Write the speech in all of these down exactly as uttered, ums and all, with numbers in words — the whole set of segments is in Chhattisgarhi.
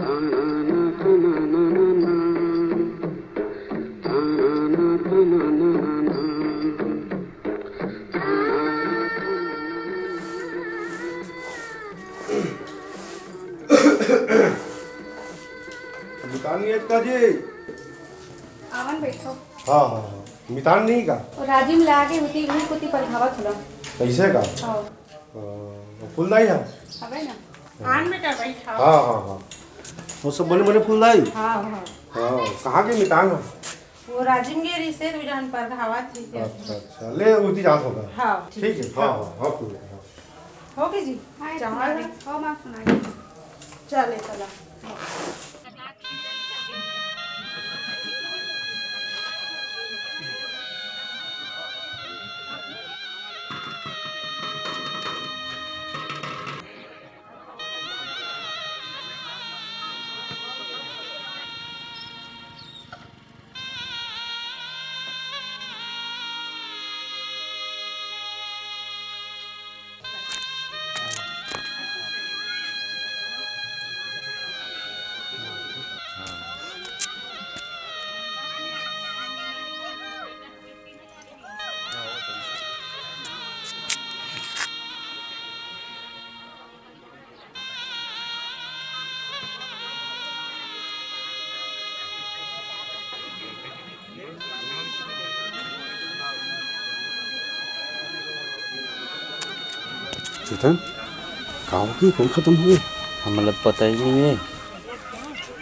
मितान नहीं है का जी? आवन बैठो। हाँ, हाँ, हाँ। मितान नहीं का? वो राजिम लागे होती, वही कोती परघावत होला। कैसे का? हाँ। अ, फुलदाई है? अबे ना। आन बेटा, बैठा। हाँ, हाँ, हाँ। वो सब बने बने फुलदाई? हाँ, हाँ। हाँ, कहाँ के मितान है? वो राजिम गे रिसे, दू जन परघावत ही। अच्छा, अच्छा। ले, उती जात होगा। हाँ, ठीक। ठीक है, हाँ, हाँ, हाँ, फुलदाई, हाँ। हो गई जी? हाँ, चावल सुना है। दे। हो, माँ सुना दे। चले, चला। चेतन, का हो गई? कौन खत्म हो गई? हमला पता ही नहीं है।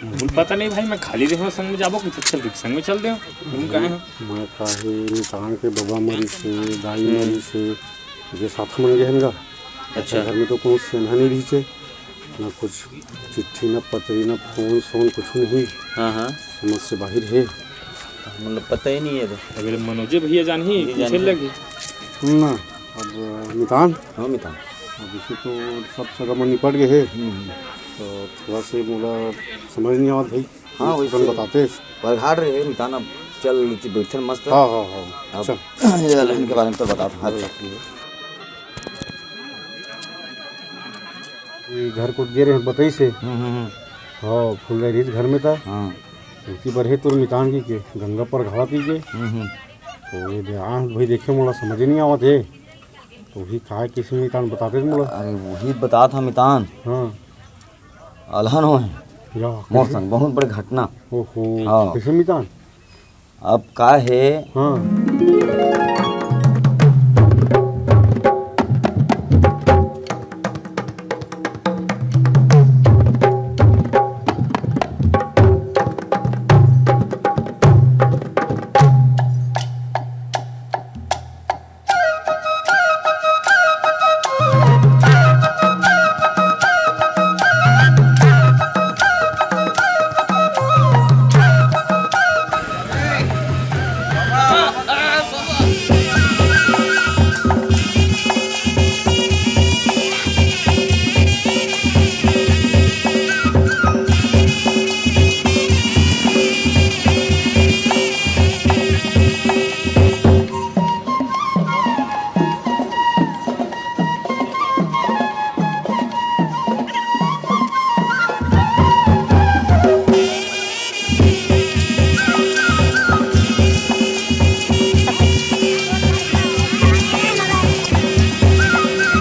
बिल्कुल पता नहीं भाई, मैं खाली देखो संग में जाबो, कुछ चल संग में चल दे। तुम कहे हो? मैं काहे, मितान के बबा मरिस हे, दाई हम्म। मरिस हे, ये साथ मन गए हन गा। अच्छा। घर में तो कोनो सेना नहीं रहिसे, ना कुछ चिट्ठी, ना पत्री, ना फोन सोन, कुछ नहीं। हाँ, हाँ। समझ से बाहर है। हमला पता ही नहीं है तो। अबे मनोजे भैया जानही, ये पूछे जानही। लगी। ना, अब मितान। हाँ, मितान। अब इसे तो सब सगा मन निपट गए है। हम्म, हम्म। तो थोड़ा से मोला समझ नहीं आवत भाई। हाँ, वैसे तुम बताते। परघाट रहे मितान, अब चल लेती बैठन मस्त। हाँ, हाँ, हाँ। अब चल। ये दुल्हन के बारे में तो बता दो। हाँ, चल। ये घर कोत गे रहे, बताइस हे। हम्म, हम्म, हम्म। हाँ, फुलदाई रहिस घर में था। हाँ। उनकी बर हे तोर मितान की के, गंगा परघावत ही के। हम्म, हम्म। तो ये दे, आ, भाई देखे मोला समझ नहीं आवत हे। तो वही कहा किसी मितान बताते थे मोला। अरे वही बता था मितान। हाँ। अलहन हो है। या, मोर कैसे? संग बहुत बड़े घटना। ओहो, हाँ। कैसे मितान? अब का हे? हाँ।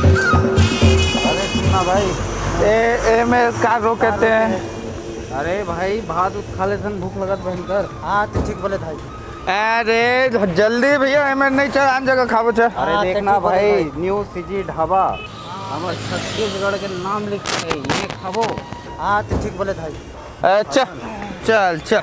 अरे सुना भाई। ए, ए में का रोकते हैं? अरे भाई, भात उत खा लेथन, भूख लगत भयंकर। हाँ, तो ठीक बोले भाई। अरे जल्दी भैया, एमे नहीं चल, आन जगह खाबो चल। अरे हाँ, देखना तो ठीक बोले भाई, भाई। न्यू सीजी ढाबा, हमर छत्तीसगढ़ के नाम लिख के ये खाबो। हाँ, तो ठीक बोले भाई। अच्छा, चल चल।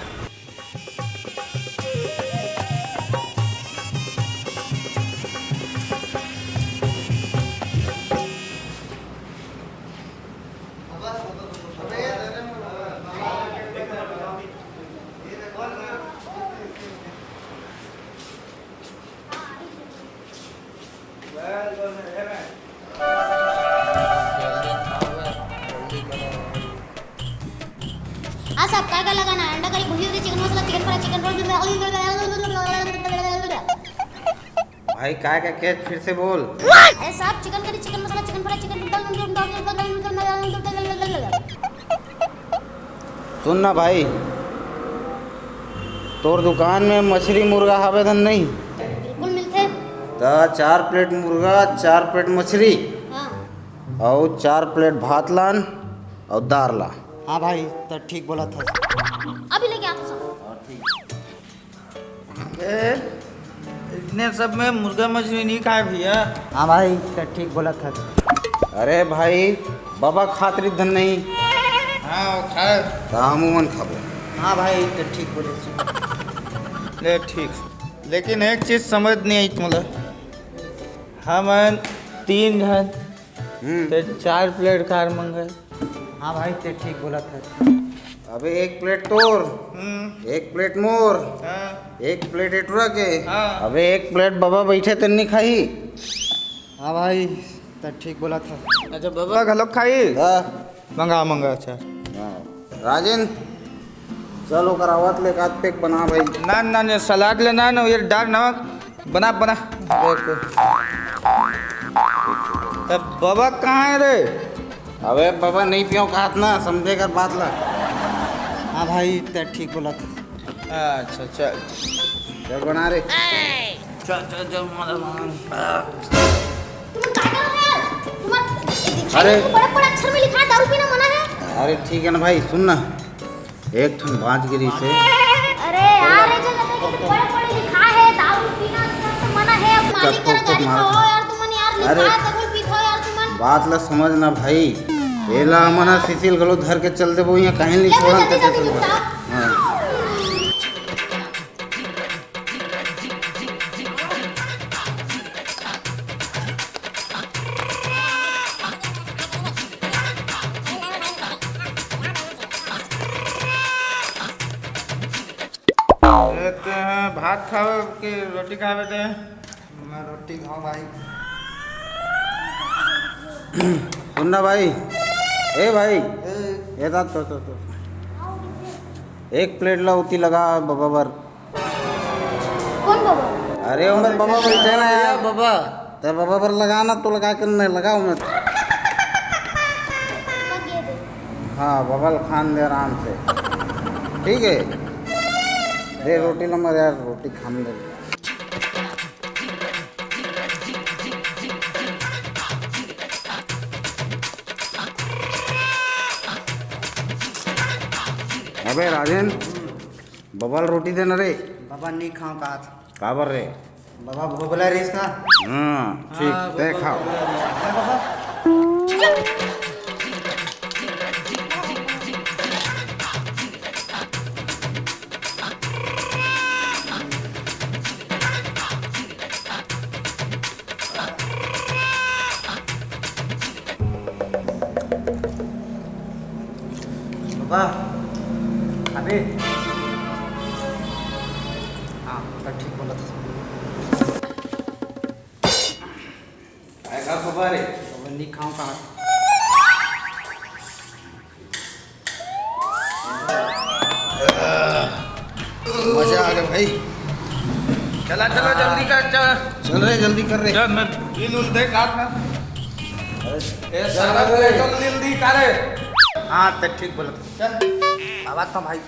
आ सब का का लगाना है? अंडा करी, भुंजी रोटी, चिकन मसाला, चिकन फ्राई, चिकन रोल। भाई, काय का catch फिर से बोल। ए साहब, चिकन करी, चिकन मसाला, चिकन फ्राई, चिकन। सुन ना भाई, तोर दुकान में मछरी मुर्गा हवे धन नहीं? बिल्कुल मिलथे। त चार प्लेट मुर्गा, चार प्लेट मछरी हाँ। अउ चार प्लेट भात लान अउ दार ला। हाँ भाई, त ठीक बोलत हस। अभी लेके आथों सब। ए, इतने सब में मुर्गा मछली नहीं खाए भैया। हाँ भाई, त ठीक बोलत हस। अरे भाई, बाबा खात रही धन नहीं। हाँ, वो खाए। त हमू मन खाबो। हाँ भाई, त ठीक बोले। ले ठीक, लेकिन एक चीज समझ नहीं आई मोला। हमन तीन झन हम्म। ते चार प्लेट कार मंगे। हाँ भाई, ते ठीक बोलत हस। अबे एक प्लेट तोर, हम्म। एक प्लेट मोर, हाँ। एक प्लेट एटुरा के। हाँ। अबे एक प्लेट बाबा बैठे तेन नहीं खाही। हाँ भाई, ते ठीक बोलत हस। अच्छा, बाबा घलोक खाही? हाँ। मंगा, मंगा, अच्छा। हाँ। राजेन, चल ओकर आवत ले एकाध पैक बना भाई। ना, ना, ना, सलाद ले ना, ना, ये डाल नमक, बना, बना। तब बाबा कहाँ है रे? अबे बाबा नहीं पियो कहत ना, समझे कर बात ला। हाँ भाई, ते ठीक बोलत। अच्छा, चल। चल बना रे। चल, चल, चल, मारा, मारा। तुम काय कर रहे हो यार? तुम्हार-, ये दिखाई अरे। नहीं, बड़े-बड़े अक्षर में लिखा है, दारू पीना मना है। अरे ठीक है ना भाई, सुन ना, एक ठन बाँच गिरी से। अरे यार, ये जगह पे कितने बड़े-बड़े लिखा है, दारू पीना सब तो मना है, अब मालिक करा गाड़ी खाओ यार, तुमन यार, अरे। लिखा है, तब भी पीथो यार तुमन। बात ला समझ ना भाई, एला हमन ह सिसिल घलो धर के चल देबो, यहाँ कहीं नहीं ले, छोड़न जल्दी, ते जल्दी, तुमन। निपटाओ। हाँ। ए, ते ह भात खावे कि रोटी खावे ते? मैं रोटी खाऊं भाई। सुन ना भाई, ए भाई, ए। ये दा तो, तो, तो। एक प्लेट ला उती लगा बाबा बर। कौन बाबा? अरे उमर बाबा बैठे ना यार। बाबा। ते बाबा बर लगा ना, तो लगा के नहीं लगाओ मैं। हाँ, बाबा ल खान दे आराम से। ठीक है, दे रोटी नंबर यार, रोटी खान दे। अबे राजेन, बबल रोटी देना रे। बबल नहीं खाओ कहा था। काबर रे? बाबा भोगला रहीस ना। हाँ, ठीक, हाँ, ते बाबा खाओ। भोगला रहीस। अरे बाबा। बाबा, अबे। हाँ, तो ठीक बोला था। काय खा बाबा रे? अब नहीं खाऊं कहाँ? मजा आ गया भाई। चला, चला, जल्दी कर, चल। चल रे, जल्दी कर रे। चल, मैं बिल उल देख रहा था। अरे, ए, चल सारा रे। पेट्रोल बिल दी का रे? हाँ, ते ठीक बोला था। चल। आवाज तो भाई।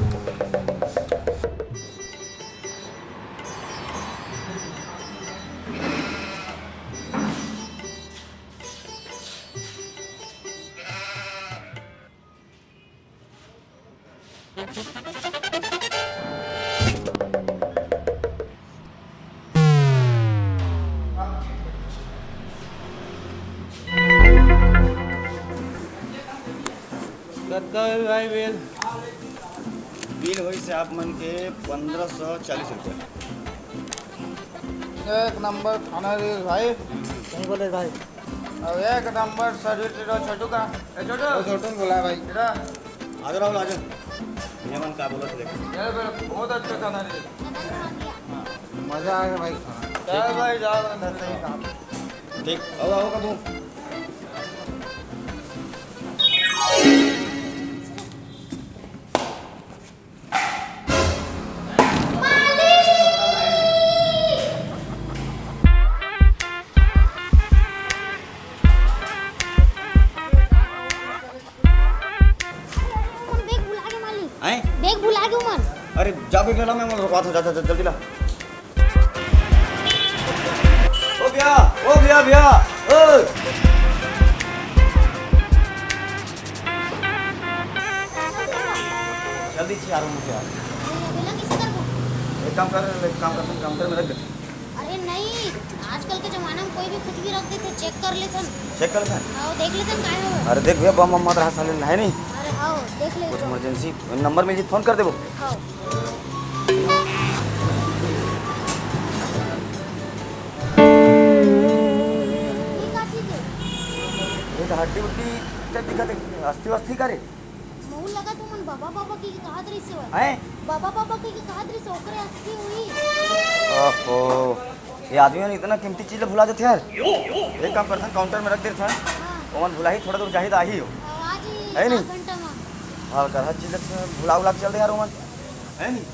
कतका होइस भाई बिल? बिल होइस आप मन के पंद्रह सौ चालीस रुपया। एक नंबर खाना रे भाई। सही बोले भाई। अब एक नंबर सर्विस दे रहा छोटू का। ए छोटू। ओ छोटू ने बुलाया भाई। इधर आ। आ जा राहुल, आ जा। मेहमान का बोला था देख। यार, बहुत अच्छा खाना रे। मजा आ गया भाई खाना। चल भाई, जाओ अंदर। सही काम। ठीक, आओ, आओ, कबू। मालिक! हैं? बैग भुला गे उमन। अरे जा बैग ला, मैं रोकवात हूँ, जा, जा, जा, जल्दी ला। ओ भैया, ओ भैया, भैया, ओ। जल्दी से आ रहा हूँ यार। अरे, अबे ला किसे करबो? एक काम कर, एक काम कर, काउंटर में रख दे। अरे नहीं, आजकल के जमाना में कोई भी कुछ भी रख देथे, चेक कर लेथन। चेक कर लेथन? हाँ, देख लेथन काय हो। अरे देख भैया, बम बम मत रहा साले, है नहीं? अरे हाँ, देख ले कुछ तो। इमरजेंसी नंबर में जी फोन कर देबो। हाँ। ये का चीज है? ये तो हड्डी उड्डी क्या दिखा दे, अस्थि वस्थि का रे? महू लगा तुमन बाबा बाबा की कहत रहिस हवय। हैं? बाबा बाबा की कहत रहिस, ओकरे अस्थि हुई। ओहो, ये आदमी मन इतना कीमती चीज ला भुला देथे यार। एक काम करथन, काउंटर में रख देथन। हाँ। ओमन भुलाही, थोड़ा दूर जाही त आही हो। आवाज ही है नहीं? आधा घंटा में। हाँ, कर हर चीज ला भुला उला के चल दे यार ओमन, है नहीं?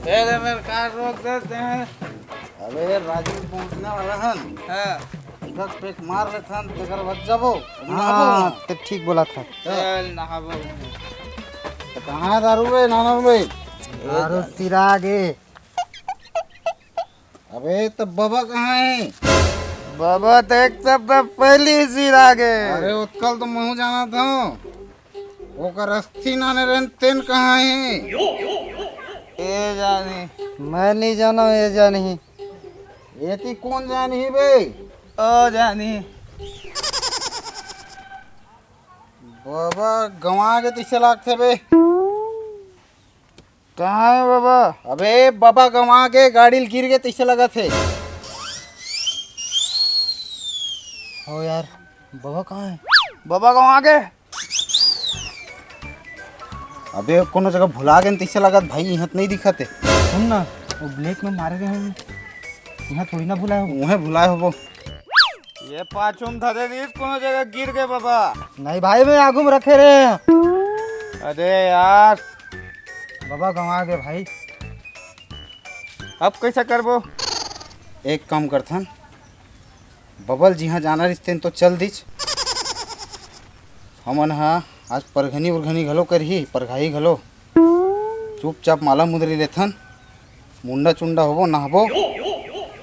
ए रे, मेर कार रोक देते हैं। अबे राजू पहुंचने वाला हन। हाँ। इधर पेक मार लेथन, तेकर बाद जाबो। अभी नहाबो हाँ, ना। ते ठीक बोला था। चल नहाबो। तो कहाँ है दारू बे, नाना बे? दारू सिरा गे। अबे तो बाबा कहाँ है? बाबा तो एक सप्ताह पहले ही सिरा गे। अरे उत्कल तो महू जाना था। ओकर अस्थि नाने रहन तेन कहाँ हे? ए जानी। मैं नहीं जाना, ये जानी। एती कौन जानी बे? ओ जानी। बाबा गंवा गे तइसे लागथे बे। कहाँ हे बाबा? अबे बाबा गंवा गे, गाड़ी ल गिर गे तइसे लगत हे। हो यार, बाबा कहाँ हे? बाबा गंवा गे। अबे कोनो जगह भुला गेन तइसे लगत भाई, इहाँ त नहीं दिखत हे। सुन ना, वो ब्लैक में मारे रहे हैं, इहाँ थोड़ी ना भुलाए हो। उहे भुलाए होबो। ये पाछू में धरे रहिस, कोनो जगह गिर गे बाबा। नहीं भाई, मैं आगू में रखे रहे हैं। अरे यार। बाबा गंवा गे भाई। अब कैसा करबो? एक काम करथन, बबल जिहाँ जाना रिहिस तेन तो चल दिच। हमन ह आज परघनी उरघनी घलो करही, परघाही घलो। चुपचाप माला मुंदरी लेथन, मुंडा चुंडा होबो, नहाबो,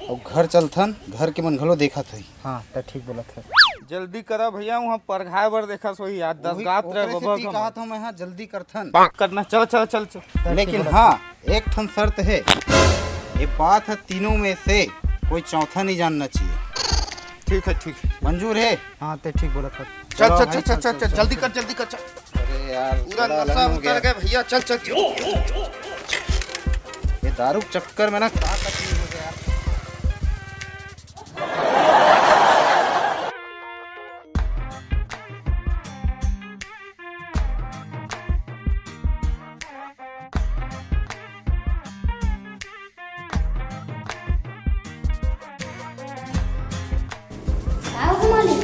अउ घर चलथन, घर के मन घलो देखत होही। हाँ, त ठीक बोलत हस। जल्दी करा भैया, उहाँ परघाए बर देखत होही यार, दस ओही, गात रहे ओकरे बबा सेती का कहत हूँ मैं, हाँ, जल्दी करथन। करना, चल, चल, चल, चल। लेकिन हाँ, एक ठन शर्त हे, ये बात ह तीनों में से कोई चौथा नहीं जानना चाहिए। ठीक है, ठीक है। मंजूर है? हाँ, ते ठीक बोलत हस। चल, चलो चल, भाई, चल, चल, चल, चल, चल, जल्दी चल। कर, जल्दी कर, चल। अरे यार, पूरा थोड़ा नशा अलग हो उतर गया। गया भैया, चल, चल, चल। ये दारू के चक्कर में ना का का चीज हो गया यार। का होगे मालिक?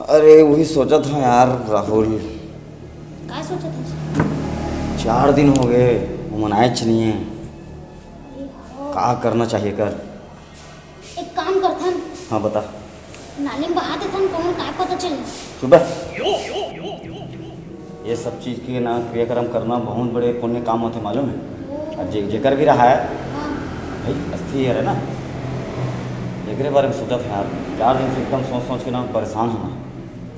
अरे, वही सोचत हँव यार, राहुल। का सोचत हस? चार दिन होगे, वो मन आएच नइ हे। अरे हाँ। का करना चाहिए कर? एक काम करथन। हाँ, बता। नाली में बहा देथन, कोनो काय पता चले। चुप बे। ये सब चीज के ना क्रियाक्रम करना बहुत बड़े पुण्य काम होथे, मालूम हे? अउ जे-, जेकर भी रहा हे, हाँ। भाई, अस्थि हरे ना, एकरे बारे में सोचत हँव यार। चार दिन से एकदम सोच सोच के ना परेशान हँव।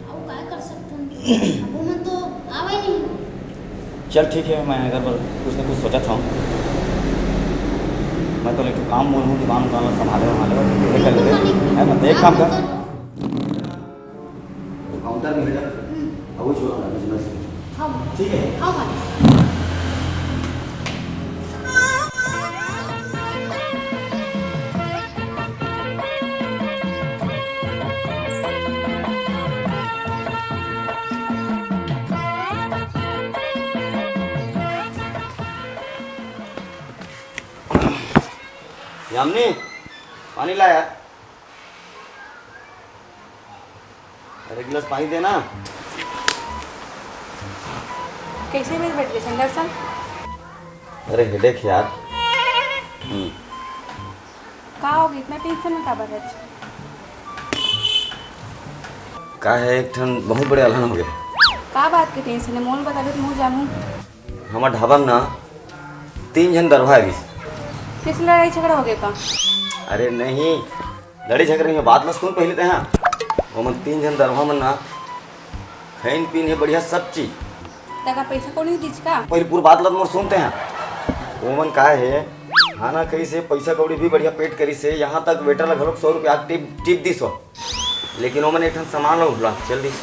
अउ काय कर सकथन? अब ओमन तो आवे नहीं। चल ठीक हे, मैं एकर बर कुछ ना कुछ सोचत हँव। मैं तो एक ठो काम बोलहूँ, दुकान उकान ला संभाले वंभाले बर, तें कर लेबे। हैं, मैं तो एक काम कर। काउंटर में ले जा। हम्म। अब वो छोड़ रहा है बिजनेस। हाँ। ठीक है? हाँ, हाँ। यामिनी, पानी ला यार। अरे, गिलास पानी दे ना। कैसे मेरे बैठ गए संदर्शन? अरे, हेडेक यार। हम्म। का होगे, इतना टेंशन में काबर हच? का हे, एक ठन बहुत बड़े अलहन होगे। का बात के टेंशन हे? मोला बताबे त महूं जानहूं। हमर ढाबा में ना तीन झन दरुहा आगिस। कइसे लड़ाई झगड़ा होगे का? अरे नहीं, लड़ाई झगड़ा नहीं, बात ला सुन पहली तैं। ओमन तीन झन दरुहा मन ना खइन पीन हे बढ़िया सब चीज। त का पैसा कौड़ी नइ दिस का? पहली पूरी बात ला तो मोर सुन तैं। ओमन का हे, खाना खइस हे, पैसा कौड़ी भी बढ़िया पेट करिस हे, यहाँ तक waiter ला घलोक सौ रुपया टिप, टिप दिस हो। लेकिन ओमन एक ठन सामान ला भुला के चल दिस।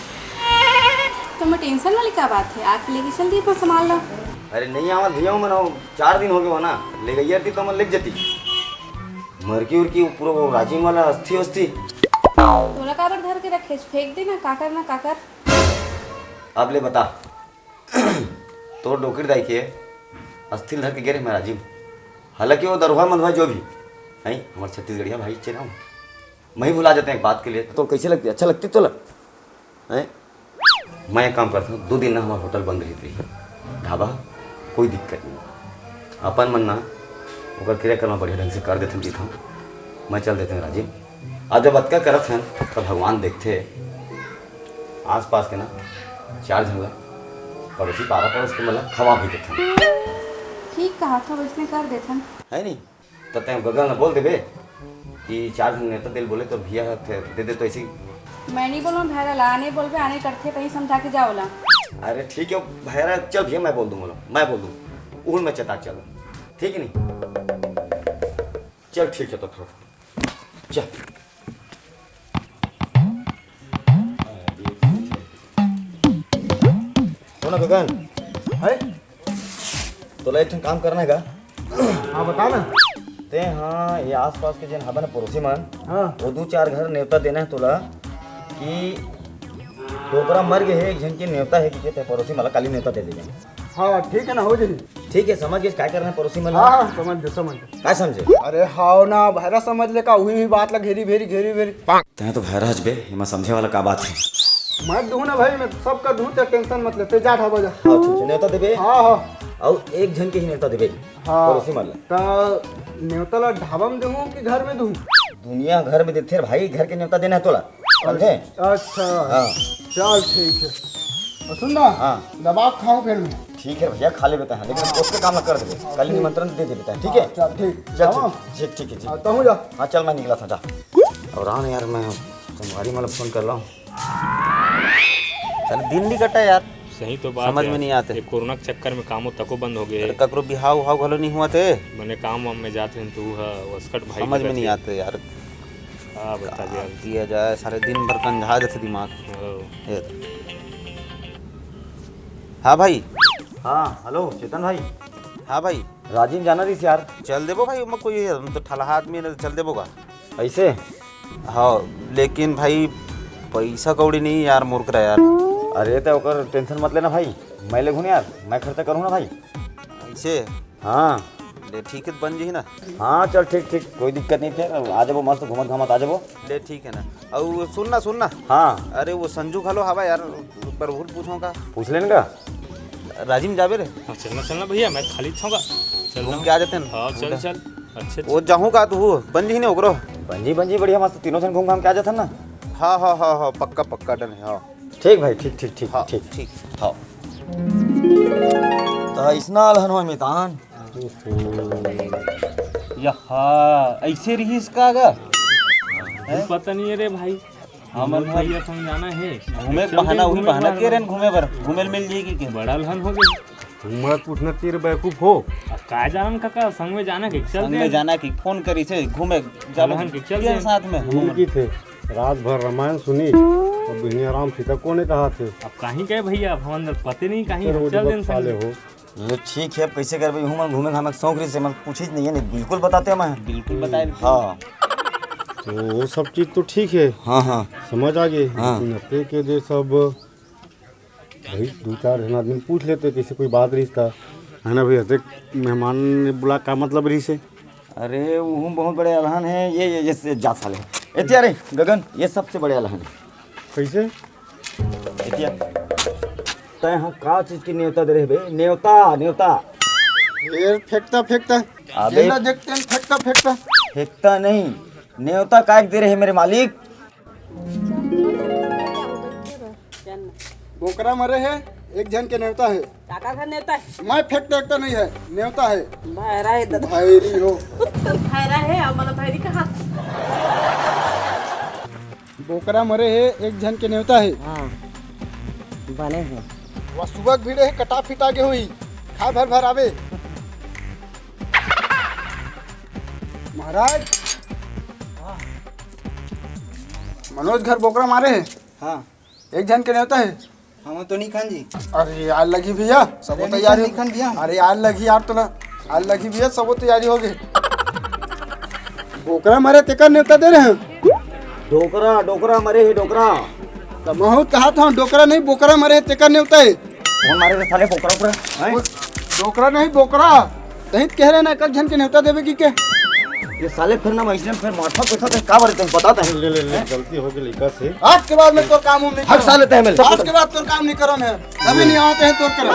त ओमा टेंशन वाली का बात हे? आके लेके चल दिस अपन सामान ला। अरे नहीं आवत भैया, ओमन चार दिन होगे हो ना, लेगइया रतिस त ओमन लेग जतिस। मरकी उरकी पूरा वो राजिम वाला अस्थि उस्थि। तोला काबर धर के रखे? फेंक दे ना, का करना का कर। अब ले बता, तोर डोकरी दाई के अस्थि ल धर के गे रहेंव मैं राजिम। हालांकि वो दरुहा मदुहा जो भी हे, हमर छत्तीसगढ़िया भाई चे ना, मैं ही भुला जातेंव एक बात के लिए। तोला कइसे लगतिस? अच्छा लगतिस तोला? हैं? मैं एक काम करथंव, दू दिन ना हमर होटल बंद रहित रही, ढाबा, कोई दिक्कत नहीं। अपन मन ना ओकर क्रियाकर्म बढ़िया ढंग से कर देथन कहिथंव, मैं चल देतेंव राजिम। अब जब अतका करत हन, त भगवान देखथे, आसपास के ना चार झन ला, पड़ोसी, पारा पड़ोस के मन ला खवा भी देथन। ठीक कहत हव, वइसने कर देथन। हे नहीं? त तैं गगन ला बोल देबे कि चार झन नेवता दे ल बोले, तोर भैया ह दे दे तो ऐसी। मैं नइ बोलंव भैरा ला, आने बोलबे, आने करथे, तहीं समझा के जा ओला। अरे ठीक हे भैरा, चल भैया, मैं बोल दूं, बोलो, मैं बोल दूं, उहुन मैं चेता के चल, ठीक हे नहीं? चल ठीक हे, तो फिर चल। सुन ना गगन, हे? तोला एक ठन काम करना हे का? हाँ, बता ना। तैं, हाँ, ये आसपास के जेन हाबे ना पड़ोसी मन, हाँ। वो दू चार घर नेवता देना हे तोला कि डोकरा मर गे हे, एक झन के नेवता हे कि तैं पड़ोसी मन ला काली नेवता दे देबे। हाँ, ठीक हे ना, हो जाही। ठीक हे, समझ गेस काय करना हे पड़ोसी मन ला? हाँ, हाँ, समझ गेंव, समझ गेंव। काय समझे? अरे हाँ ना, भैरा समझ ले का, उही, उही बात ला घेरी भेरी, घेरी भेरी। तैं तो भैरा हच बे, एमा समझे वाला का बात हे? मैं दूं ना भाई, मैं सबका दूं, तैं टेंशन मत ले, तैं जा ढाबा जा। हाँ, ठीक हे, नेवता देबे? हाँ, हाँ। अउ एक झन के ही नेवता देबे? हाँ। पड़ोसी मन ला। त नेवता ला ढाबा में दूं कि घर में दूं? दुनिया घर में देथे रे भाई, घर के नेवता देना हे तोला, समझे? अच्छा। हाँ। चल ठीक हे। अउ सुन ना, हाँ। दबा के खाहूं फेर मैं। ठीक हे भैया, खा लेबे तैं, लेकिन ओतके काम ला कर देबे, काली निमंत्रण दे देबे तैं, ठीक हे? हाँ, चल ठीक। चल, हाँ। चल, ठीक, ठीक हे, ठीक। हाँ, तहूं जा। हाँ, चल, मैं निकलत हंव, जा। अउ राम यार, मैं संगवारी मन ला फोन कर लंव। साले दिन नइ कटय यार। सही तो बात हे। समझ में नइ आत हे। ये कोरोना के चक्कर में कामो तको बंद होगे हे। अरे ककरो बिहाव उहाव घलो नइ होवत हे। बने काम वाम में जात रहेन त उही ह, वसकट भाई समझ में नइ आत हे यार। का बताबे यार। किया जाए, साले दिन भर कंझा जथे दिमाग। हाँ। ये। हाँ भाई। हाँ, हेलो चेतन भाई। हाँ भाई। राजिम जाना रहिस यार। चल देबो भाई, ओमा कोई हे, हम तो ठलहा आदमी हन, चल देबो का। अइसे? हाँ, लेकिन भाई, पइसा कौड़ी नइ हे यार मोर करा यार। अरे, त ओकर टेंशन मत लेना भाई, मैं लेगहूं ना यार, मैं खर्चा करहूं ना भाई। अइसे? हाँ। ले, ठीक हे, बन जही ना। हाँ, चल, ठीक, ठीक, कोई दिक्कत नइ हे, फेर आ जाबो, मस्त घूमत घामत आ जाबो। ले, ठीक हे ना। अउ सुन ना, सुन ना। हाँ। अरे, वो संजू घलो हवय यार, प्रभु ल पूछंव का? पूछ लेन का। राजिम जाबे रे। हाँ, चलना, चलना भैया, मैं खाली छौंगा। चल घूम रहा के आ हूँ। जाते हैं। हाँ, चल, उधर। चल। अच्छे, वो अच्छे। जाहूँ का तू, बन जही ने ओकरो। बन जही, बन जही, बढ़िया मस्त, तीनों झन घूम घाम के आ जाथन ना। हाँ, हाँ, हाँ, हाँ, पक्का, पक्का, डन है, हाँ। ठीक भाई, ठीक, ठीक, ठीक, हाँ, ठीक। ठीक। हाँ। त अइसना अलहन होय मितान। यहा, अइसे रिहिस का गा? हैं? पता नहीं है रे भाई। हमन हमन ह भैया संग जाना हे। घूमे के चल बहाना, दे, उही घूमे के बहाना बहाना। के रहेन घूमे बर, घूमे ल मिल जाही कहिके। बड़ा अलहन हो गे। तुम मत पूछना, तेरे बेवकूफ हो। अब का जानन काका, संग में जाना के चल संग दे। में जाना कि फोन करिस हे, घूमे जाबो अलहन के चल तेन दे। साथ में। घूम की थे, रात भर रामायण सुनी, अब बिहनिया राम सीता कोने कहा थे। अब कहीं गए भैया, अब हमन पते नहीं कहीं, चल चल देन साले संग। हो। ले ठीक हे, अब कइसे करबे? इहू मन घूमे घामे के शौक रहिस हे, मन पूछिस नइ हे, नहीं बिल्कुल बताते मैं। बिल्कुल बताए। हाँ। तो वो सब चीज तो ठीक हे। हाँ, हाँ। समझ आ गे। हाँ। लेकिन अते के दे सब भाई, दू चार झन आदमी पूछ लेते, कइसे कोई बात रहिस त, है ना भाई? अतेक मेहमान ने बुला का मतलब रहिस हे? अरे, वो बहुत बड़े अलहन हे, ये, ये, ये, ये जा साले। एतिया रे, गगन, ये सबसे बड़े अलहन हे। कइसे? एतिया। तैं ह का चीज के नेवता दे रहे बे? नेवता, नेवता। ये फेंकता, फेंकता। अबे। जेला देखते हैं, फेंकता, फेंकता। फेंकता नहीं, नेवता काहे के दे रहे मेरे मालिक? बोकरा मरे हे, एक झन के नेवता हे। काका घर नेवता हे? मैं फेंकता वेंकता नहीं हे, नेवता हे। भैरा हे दादा। भैरी हो। भैरा हे, अब मला भैरी कहा। बोकरा मरे हे, एक झन के नेवता हे। हाँ, बने हे। वह सुबह के भीड़ हे, कटा फिटा गे होही। खा भर भर आवे। महाराज, मनोज घर बोकरा मारे हे। हाँ। एक झन के नेवता हे। हम तो नहीं खान जी। अरे यार, लगही भैया, सब अरे नहीं तैयारी खान, हो नहीं खान भैया। अरे यार, लगही यार, तोला यार, लगही भैया, सब तैयारी हो गे। बोकरा मरे, तेकर नेवता दे रहे हैं। डोकरा, डोकरा मरे हे, डोकरा। तो महूँ कहा था, डोकरा नहीं, बोकरा मरे हे, तेकर नेवता हे। कौन मारे रे साले बोकरा ओकरा? हैं? डोकरा नहीं, बोकरा। तहीं त कह रहे ना, एक झन के नेवता देवे कि के? ये साले फिर ना, मैं इसने फिर माथा पीछा ते का बारे तहीं बताता है। ले, ले, ले, गलती हो गई लइका से। आज के बाद मैं तोर काम उम नहीं हट करूँ। साले तहीं मैं। आज के बाद तोर काम नहीं करो मैं। अभी नहीं आवत हे तोर करो।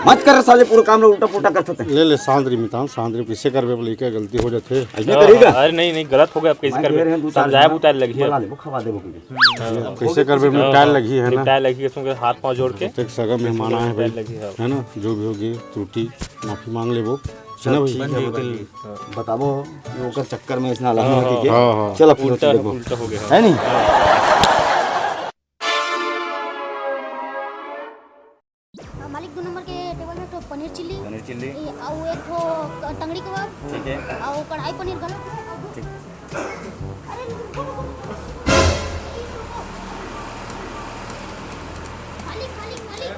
मत कर साले, पूरा काम लोग उल्टा पुल्टा कर सकते हैं। ले, ले, शांत रही मितान, शांत रही, कैसे करबे, बोले, क्या गलती हो जाते? ऐसे करेगा? अरे नहीं, नहीं, गलत हो गया, अब कैसे मैं करबे? कह रहे हैं, दो चार समझाया बुताया लगे। बना ले, वो खवा दे, वो पीछे। कैसे करबे, हाँ, निपटाए हाँ, लगी है ना? निपटाए लगी, इसमें हाथ पाँव जोड़ के। तो एक सगा मेहमान आए हैं भाई, निपटाए लगी, हाँ। है ना? जो भी होगी त्रुटि, माफी मांग लेबो, है ना भाई? ठीक है, बन जाई, बन जाई। बताबो, ओकर चक्कर में इसने अलग हाँ, हो हाँ। के। हाँ, हाँ। चल, अब उल्टा, देखो। उल्टा हो गया, हाँ। है नहीं? हाँ, मालिक, दो नंबर के टेबल में एक ठो पनीर चिल्ली। पनीर चिल्ली। ए, अउ एक ठो क-, टंगड़ी कबाब। ठीक है। अउ कढ़ाई पनीर घलो। ठीक। अरे, रुको, रुको, रुको। मालिक, मालिक, मालिक।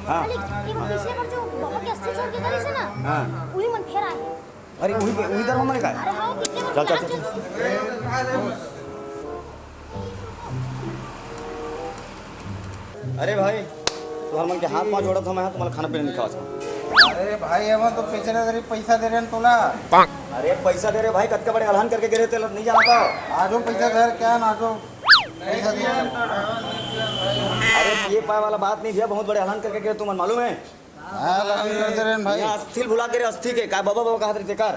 हाँ। मालिक, ये वो पिछले बार जो बाबा के अस्थि छोड़ के गए थे ना, हाँ। वही मन फेर आए हैं। अरे, वही, वही दर मन का है? अरे, हाँ, पिछले बार चल, चल, चल, चल। अरे भाई, तुहर मन के हाथ पाँव जोड़त हँव मैं, तुम्हारा खाना पीना नहीं खवा सकता। अरे भाई, हम तो पिछले दरी पैसा दे रहे हैं तोला। अरे पैसा दे रहे भाई, कतका बड़े अलहन करके गे रहे, तेला नहीं जाना था। आजो पैसा दे रहे, क्या ना आजो पैसा दे रहे। अरे ये पाए वाला बात नहीं भैया, बहुत बड़े अलहन करके गे रहे, तुमन मालूम है? हाँ, लड़ाई कर दे रहे हैं भाई। यहाँ अस्थि ल भुला के रे, अस्थि के, का बाबा, बाबा कहत रहे, तेकर।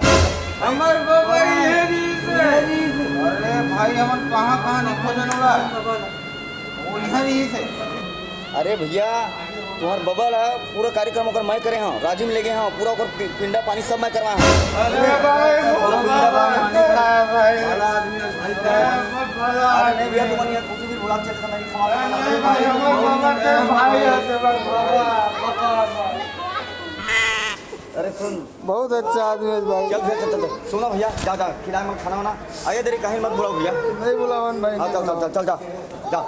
हमर बाबा ये नहीं से। अरे भाई, हमन कहाँ, कहाँ नहीं खोजन ओला। वो यहाँ नहीं से। अरे भैया, तुम्हार बाबा ला पूरा कार्यक्रम ओकर मैं करे हँव, राजिम ले गे हँव, पूरा ओकर पि-, पिंडा पानी सब मैं करवाए हँव। अरे भाई, पूरा पिंडा पानी। भाई, भाई। भला आदमी है भाई। अरे नहीं भैया, तुमन यहाँ कुछ भी भुला के चल, मैं नहीं खवा। अरे भाई, हमर बाबा के भाई है, तेरा बाबा। अरे सुन। बहुत अच्छा आदमी है भाई। चल, चल, चल, चल, चल। सुनो भैया, जा, जा, खिला मत खाना वाना। आइए, तेरी कहीं मत बुलाओ भैया। नहीं बुलावन भाई, हाँ, नहीं चल, चल, बुलावन। चल, चल, जा, जा।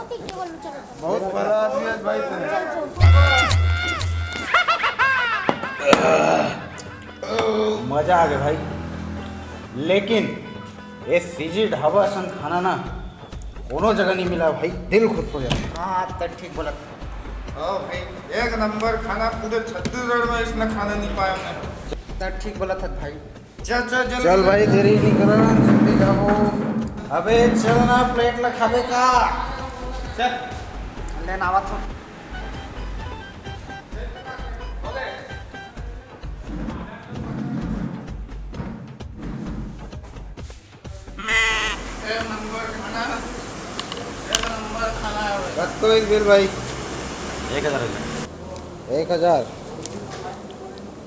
बहुत भला आदमी है भाई तुम। मजा आ गया भाई, लेकिन ये सीजी ढाबा असन खाना ना कोनो जगह नहीं मिला भाई, दिल खुश हो जाता। हाँ, त ठीक बोलत। हाँ भाई, एक नंबर खाना, पूरे छत्तीसगढ़ में इसने खाना नहीं पाया मैं। त ठीक बोलत है भाई। चल, चल, जल्दी चल चल। भाई, देरी नहीं करा, जल्दी जाओ। अबे चल ना, प्लेट ला खाबे का? चल। लेन आवत हूँ। एक नंबर खाना, एक नंबर खाना है भाई। रख तो एक बिल भाई। एक हजार हो गया। एक हजार।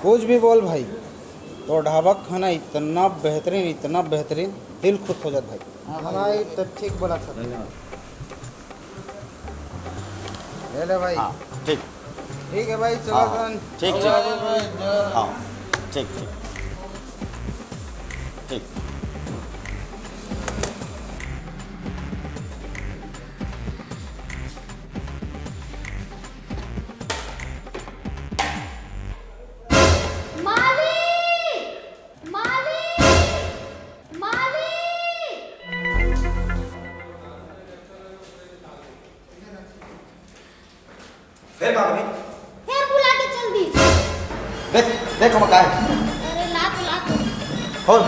कुछ भी बोल भाई, तो ढाबा का खाना इतना बेहतरीन, इतना बेहतरीन, दिल खुश हो जात भाई। हाँ भाई, तो ठीक बोला था। धन्यवाद। ले ले भाई। हाँ, ठीक। ठीक है भाई, चलो हाँ, हाँ। अपन। ठीक, ठीक। हाँ, ठीक, ठीक। ठीक। मालिक! मालिक! मालिक! फेर का होगे? फेर बुला के चल दी। देख, देख हम का है। अरे ला तो, ला तो। खोल।